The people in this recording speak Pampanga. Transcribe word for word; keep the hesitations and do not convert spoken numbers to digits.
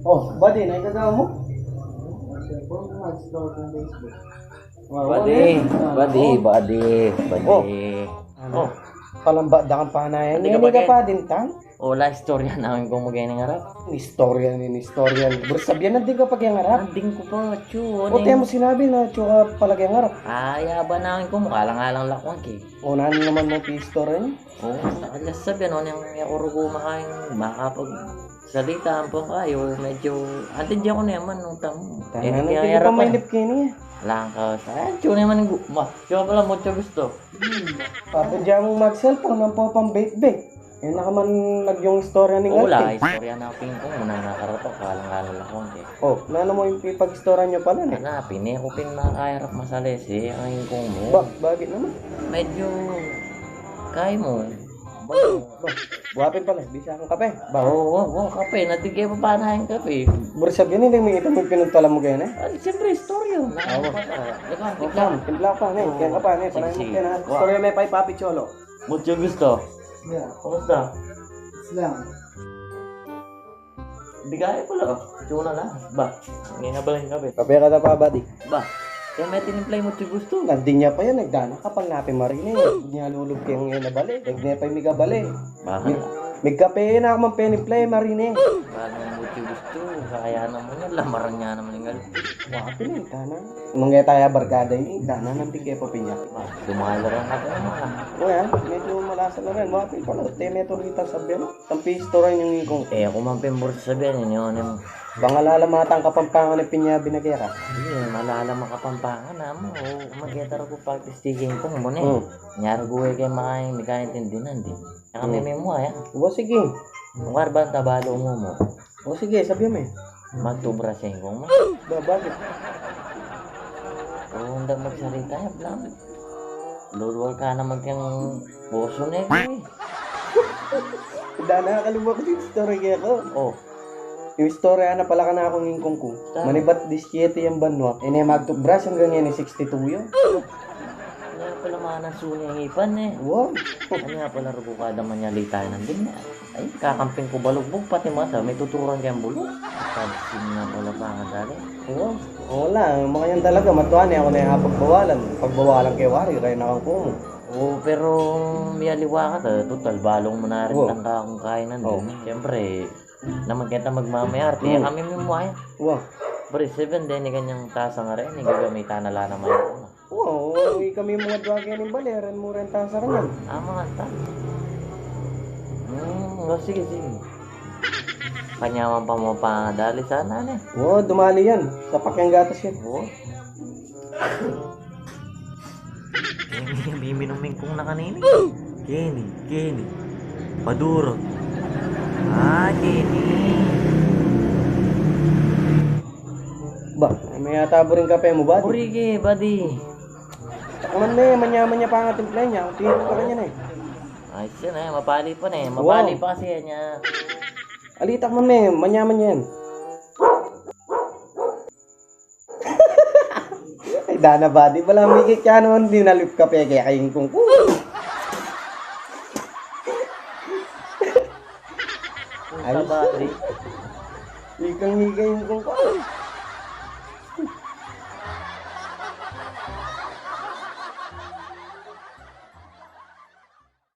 Oh, buddy, nanu ing gagawan mu? Buddy, buddy, buddy, buddy. Oh. Ano? Oh. Palamba da kang panayan. Hindi ka pa din tang? O, la, istorya na ing kung maganyan ing arap. Istorya na ning istorya. Buri sabyan, nandin ka pa keng arap? Nandin ku pa, atyu. O, te mu sinabi na atyu ka pala keng arap. Ay, aba na ing kung kalang-alang lakwang ki. O, nanu naman mu pin istorya? O, sakali sabyan, o, nung aku rugu makaing makapagsalita, ampong kayu, medyo, antindian ku naman nung tamu. Tama na, hindi pa mainip kini. Lang ka, sa, atyu naman ing gu-, ma, atyu pala, mucho gusto. Papa, diyan mong mag-cellphone, ang popang bake-bake. E na ka man nagyong istorya ning arte. Wala, istorya na pin kung muna nakarapat, kalang-alang lakwang ki. O, nanu mu ing ipag-istorya yu pala, ne? Ana, pin e ku pin makairap masalese, ang ingkung mu. Ba, bakit naman? Medyo, kaya mu. Ba, ba, buha pin pala, bisa kang kape. Ba, o, o, o, kape, nandin ke pa panayan kape. Buri sabyan, hindi mu ito, pinuntalan mu kaya, ne? Ah, siyempre, istorya. Awa. Ikaw, o, ikaw. Kam, timpla pa, ne? O. Kaya ka pa, ne? Sige, sige. Panay mu kaya na. Wa. Istorya me pa i Papi Cholo. Mucho gusto. Yeah. Kumusta? Islam. Bigay pala, o. Tsuna na. Ba, ngena pala ing kape. Kape ka na pa, buddy. Ba, kaya me tinimpla ing mucho gusto. Nandin ya pa yan, nagdana ka pang natin marine. Nya lulub keng ngena bale. Nagnepa ing miga bale. Ba? Mig-, migkape na ku man penimpla, marine. Ba, nung mucho gusto, kaya naman yan, lamarang nya naman ing alpi. Wa, pin e, tana. Nung e taya barkada ini, tana, nandin ke pa pin ya. Ba, dumala rin natin naman, a. O, yan, medyo malasa na rin. Wa, pin pala, te me tuloy ta sabyan. Tampi istorya ning ingkung. E ku man pin buri sabyan, ini, o, ning. Bang alala mu atang Kapampangan a pinyabinag e ka? Hindi, malala mu Kapampangan, amu. O, magketa ra ku pagtistiking kung mu, ne. Hmm. Nya rugu e ke makaing, makaintindi nandin. Kaya kami, hmm, me mu, a, ya. Wa, sige. Kung karban tabalung mu mu. O, sige, sabyan me. Magtubras ya ing kung mu. Ba, bakit? O, nda magsalita ya, blang. Lulual ka naman keng boso ne, e. Dana, kaluwa ku ding istorya kaya ku. O. Ing istorya na pala kanakung ingkung ku. Tama. Manibat disyete yang banua. E ne magtubras anggang ngeni sixty-two ya. Nya pala manang suni ing ipan, e. Wa. Nya pala rugu kada manyalita nandin, e. Ay, kakamping ku balugbug, pati mata, mituturan keng bulug. Pansin na pala pangadali. O, wala, makanyan talaga, matua ne, aku ne apagbawalan. Pagbawalan ke wari, kaya nakang kumu. O, pero miyaliwa ka ta, tutal, balung mu na rin tang kakung kainan. O. Siyempre, naman keta magmamayar, kaya kami mimuaya. Wa. Buri sabyan, deni kanyang tasa nga rin, e, gagamitan na la naman. Wa, o, ikami mu nga dua keni bale, ren mu ren tasa kanyan. Tama nga ta. Hmm, o, sige, sige. Kanyaman pa mu pangadali sana, ne. Wa, dumali yan. Sapak yang gatas yan. Wa. Keni, miminum ing kung na kanini. Keni, keni. Padurut. A, keni. Ba, me yata buring kape mu, buddy. Buri ke, buddy. Takman me, manyaman ya pangatimpla nya. Ang tiro ka kanya ne. Ayos yan, e. Mapali pa ne. Mapali pa kasi yan, e. Ali, takman me, manyaman yan. Ay, dana, buddy. Bala, mikit ka naman, dinalip kape kaya kaying kung. Ay, buddy. Ikang ikang kung.